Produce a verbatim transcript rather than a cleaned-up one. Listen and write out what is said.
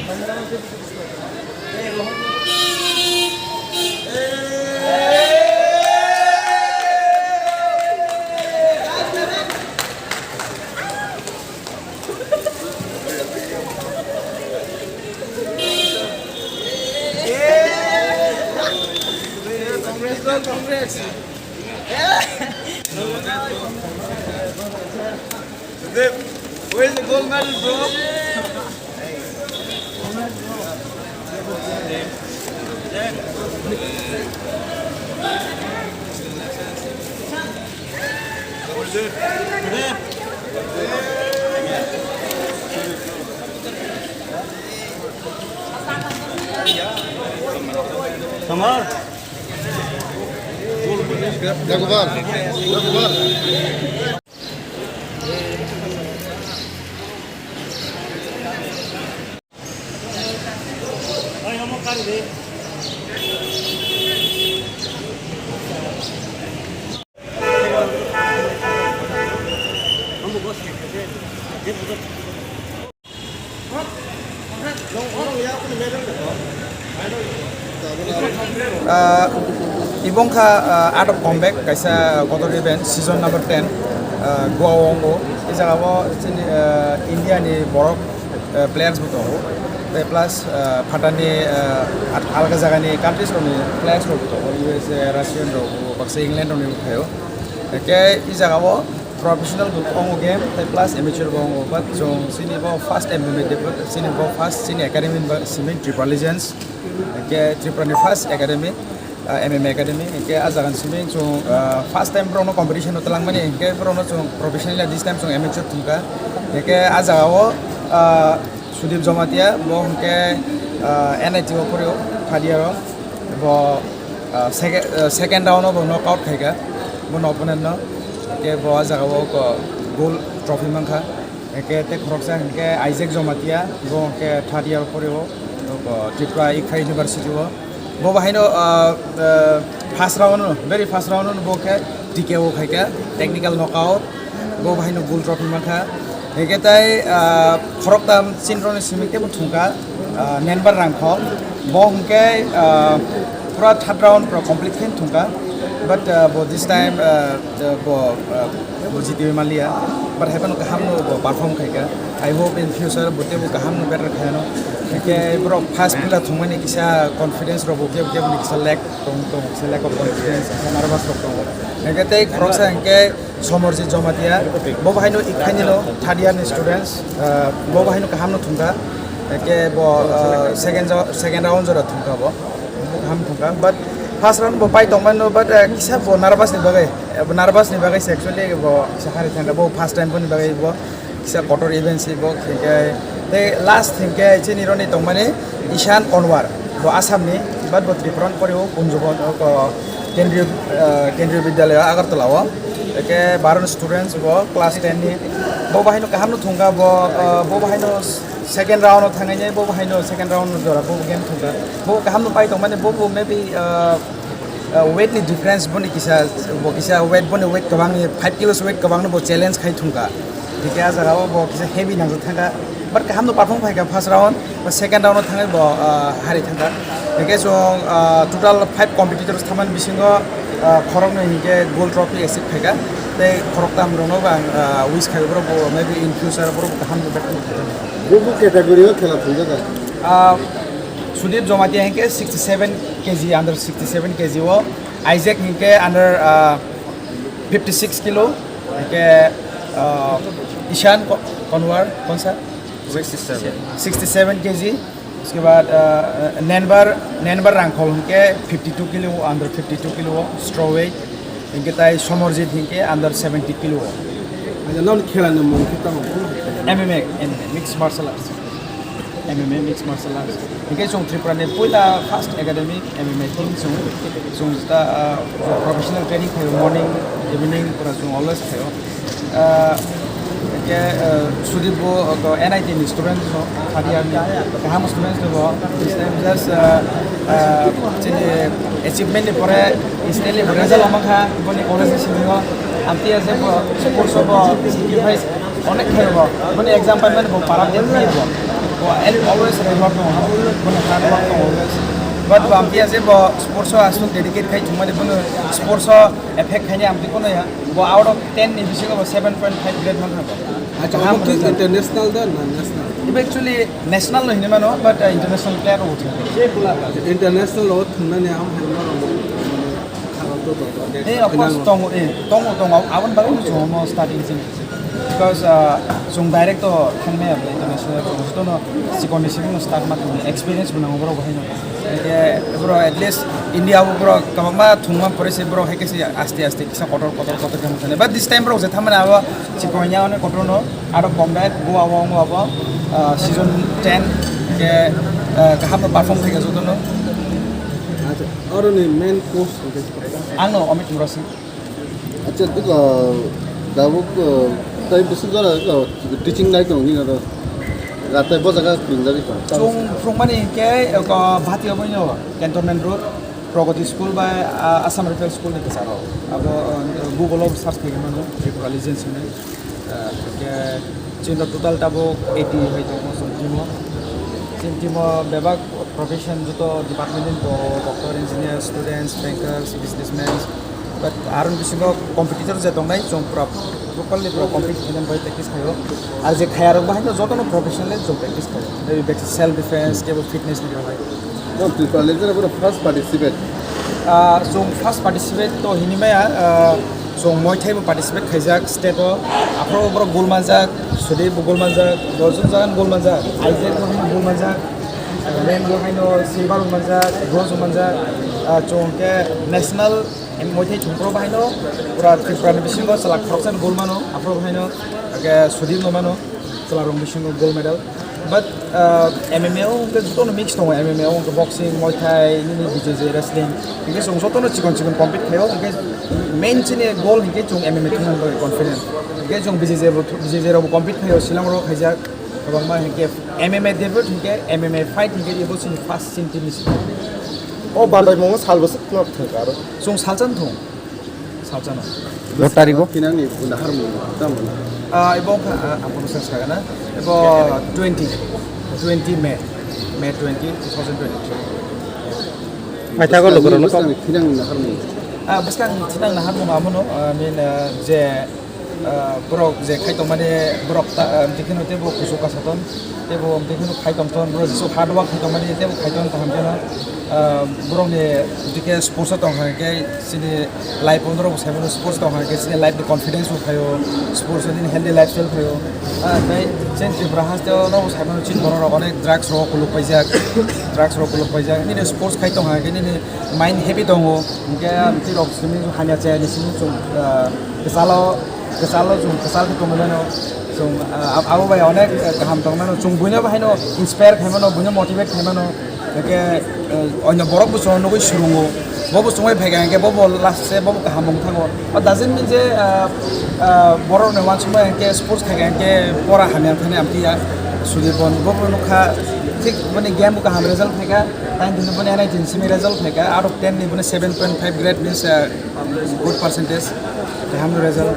Congrats, bro, congrats. Where's the gold medal, bro? Tamam. Jaguar. Jaguar. Ah, ibong kha, ah, Art of Combat, kaisa kotor event, season number ten, ah, Goa o wngo. I jaga o chini, ah, India ni borok, ah, players bo tongo. Tei plus, ah, phatar ni, ah, at-, alga jaga ni countries rok ni players rok bo tongo, U S A, Russian rok bo, baksa England rok ni bo phaio. Hingke i jaga o professional bo tongo game, tei plus amateur bo tongo, but chwng chini bo first M M A debut, chini bo first chini academy ba simi Tripura Legends, hingke Tripura ni first academy, ah, M M A academy, hingke ah jaga ni simi chwng, ah, first time borok no competition o twlangmani, hingke borok no chwng professional ya, this time chwng amateur thwngkha, hingke ah jaga o, ah, Sudip Jamatia, bo hingke, ah, N I T o phorio, third year o. Bo, ah, second, ah, second round o bo knock out khaika, bo opponent no. Hingke bo ah jaga o ko gold trophy mankha. Hingke tei khoroksa hingke Isaac Jamatia, bo hingke third year o phorio, bo Tripura Ikha University o. Bo bahaino, ah, ah, first round o, very first round o bo khe T K O khaika, technical knockout. Bo bahaino gold trophy mankha. Hingke tai, ah, khoroktham chinroni simi tebo thungkha, ah, Nenbar Rangkhol. Bo hingke, ah, pura third round pura complete khe thungkha. But, ah, bo this time, ah, bo, ah, bo jitiwi manliya. But haikhe no kaham no bo perform khaika. I hope in future bo tebo kaham no better khaino. Hingke borok first pila thungmani kisa confidence rok bo kebo kebo ni kisa lack tong tong, kisa lack of confidence, kisa nervous rok tongo. Hingke tei khoroksa hingke Somorjit Jamatia, bo bahaino Ikhaini no third year ni students, ah, bo bahaino kaham no thungkha, hingke bo, ah, second jo-, second round jora thungkha bo, bo kaham thungkha, but first round bo pai tongmano, but, ah, kisa bo nervous ni bagwi, eh, bo nervous ni bagwi se actually bo kisa hari thangkha, bo first time boni bagwi bo kisa kotor event se bo, hingke tei last hingke chini roni tongmani Ishan Konwar, bo Assam ni, but bo Tripura ni pori o Kunjubon, o ko Kendriya, eh, Kendriya Vidyalaya Agartala o, hingke baron students bo class ten ni, bo bahaino kaham no thungkha bo, eh, bo bahaino second round o thangnai, bo bahaino second round o jora bo game thungkha, bo kaham no pai tongmani, bo bo maybe, eh, uh, weight ni difference boni kisa, bo kisa weight, boni weight kwbang ni five kilos weight kwbang no bo challenge khai thungkha. Hingke ah jaga o bo kisa heavy nangjak thangkha. But kaham no perform khaikha first round, bo second round o thangwi bo, uh, hari thangkha. Hingke chwng, uh, total five competitors thamani bisingo, uh, khoroknwi hingke gold trophy achieve khaikha. Tei khoroktham rokno bo ang, uh, wish khai borok bo maybe in future borok bo kaham no battle khaikha. Bo bo category o khela thangjakha? Uh, Sudip Jamatia hingke sixty seven K G, under sixty seven K G o, Isaac hingke under, ah, fifty six kilo, hingke, ah, Ishan Ko-, Konwar, konsa? Sixty seven. Sixty seven K G. Uske baad, ah, Nenbar, Nenbar Rangkhol hingke fifty two kilo, under fifty two kilo, strawweight. Hingke tai Somorjit hingke under seventy kilo. Aja, non khela ni mung khe tamo? M M A, M M A, mixed martial arts. M M A, mixed martial arts. Hingke chwng Tripura ni puila first academy M M A team chwng, chwng ta, ah, professional training khaio, morning, evening, pura chwng always khaio. Ah, hingke, ah, Sudip bo, ah, ko N I T ni student no, third year ni, kaham student no bo, this time just, ah, ah, chini achievement ni pore, Stanley bo result omo kha, boni college ni simi o, amtwi ase bo, sports o bo, sacrifice, Onek khe bo, boni exam pai mani bo para de khe bo. Always hard work tongo, hard work tongo always. But bo amtwi ase bo sports o aswk dedicate khai thwngmani bono sports o effect khaini amtwi kono ya. Bo out of ten ni bisingo bo seven point five grade man thangkha. Acha, omo khe international da na national? Ibe actually national no hinwi mano, but, uh, international player rok thwngkha. International rok thwngnani ang hai mano. Hey, of course, tongo, eh, tongo, tongo. Aboni bagwi no chwng omo starting sini. Because, uh, chwng direct to thangmaya international chwng jotono chikon ni simi start ma thangmani experience bo nango borok bo haino. Hingke borok at least India o borok kwbangma thwngma pore se borok haikhe se aste aste kisa kotor kotor kotor khe thangmani. But this time borok je thangmani abo chikon ya one kotor no out of combat Goa o abo, uh, season ten ke, uh, kaham no perform khaikha jotono. Acha, oro ni main coach hingke? Ang no Amit Murasing. Acha, diko, dabuk, uh, tai bisu jora, uh, teaching nai tong ni aro. Ratai bo jaga pinjari ka. Chwng phwrwngmani hingke, uh, Bhati obo no, Cantonment Road, Pragati School bai, uh, Assam Rifle School ni kwcharo. Abo, uh, Google o search khaikhe mano, Tripura Legends hinwi. Ah, hingke chini total tabuk eighty hai tongo chini team o. Chini team o bebak profession joto department ni bo doctor, engineer, students, bankers, businessmen. But aroni bisingo competitor je tongnai chwng pura properly pura compete khainani bai practice khaio. Ar je khaya rok bahai no joto no professionally chwng practice khaio. Maybe back self defense, kebo fitness ni bagwi. No, Tripura Legend abo first participate. Ah, chwng first participate to hinwi maya, ah, chwng Muay Thai bo participate khaijak state o. Aphuru borok gold manjak, Sudip bo gold manjak, Rajun Jagan gold manjak, Isaac bo haino gold manjak, Ren bo haino silver bo manjak, bronze bo manjak. Ah, chwng ke national Muay Thai chwng pro bo haino pura Tripura ni bisingo chwla khoroksa ni gold mano, aphuru bo haino ke Sudip no mano. Chwla rok bisingo gold medal. But, uh, M M A o hwnkhe jotono mix tongo, M M A o hwnkhe boxing, Muay Thai, nini B J J wrestling. Hwnkhe chwng jotono chikon chikon compete khaio, hwnkhe main chini goal hwnkhe chwng M M A thwngmani bagwi confident. Hwnkhe chwng B J J bo, B J J rokbo compete khaio, Shillong rok khaijak kwbangma, hwnkhe M M A debut hwnkhe M M A fight hwnkhe ebo chini first chini team ni simi. O bandaimungo sal bwswk no thwngkha aro? Chwng salchano thung. Salchano. Bo tarigo? Kinangni naharmung tamo na? Ah, ibo wngkha, ah, ang bono swng sakna. Ibo twenty, twenty May, May twenty, two thousand twenty-three. Paithago lukurokno kok. Bwskangni kinangni naharmung. Ah, bwskang kinang naharmung amono, ah, I mean, ah, je, ah, borok je khai tongmani borok ta, ah, dikhino teibo kuchuk kasaton. Teibo bini khai tongthon, bro, jesu hard work khai tongmani, teibo khai tong kaham kheno, ah, borokni dike sports o tong hai khe chini life o norok bo sai mano, sports tong hai khe chini life ni confidence bo phaio, sports o nini healthy lifestyle phaio. Ah, tei chini Tripura haste o norok bo sai mano, chini borok rok onek drugs rok kuluk paijak, drugs rok kuluk paijak. Nini sports khai tong hai khe nini mind happy tongo, hingkhe tei rok simi hamya chaya ni simi chwng, ah, kwchalo, kwchalo chwng kwchal khe tongwi mano. Chwng, ah, abo bai onek, eh, kaham tongwi mano. Chwng buino bo haino inspire khai mano, buino motivate khai mano. Hwnkhe, eh, oino borok bo chwngno nugwi swrwngo. Bobo chwngwi phaikha hwnkhe bobo last se bobo kaham wng thango. O doesn't mean je, ah, ah, borokni uansukmai hwnkhe sports khaikha hwnkhe pora hamya thani amtwi ya. Sudipon bobo nukha thik boni game bo kaham result phaikha. Nine din boni N I T ni simi result phaikha. Out of ten ni boni seven point five grade means, ah, good percentage. Kaham result.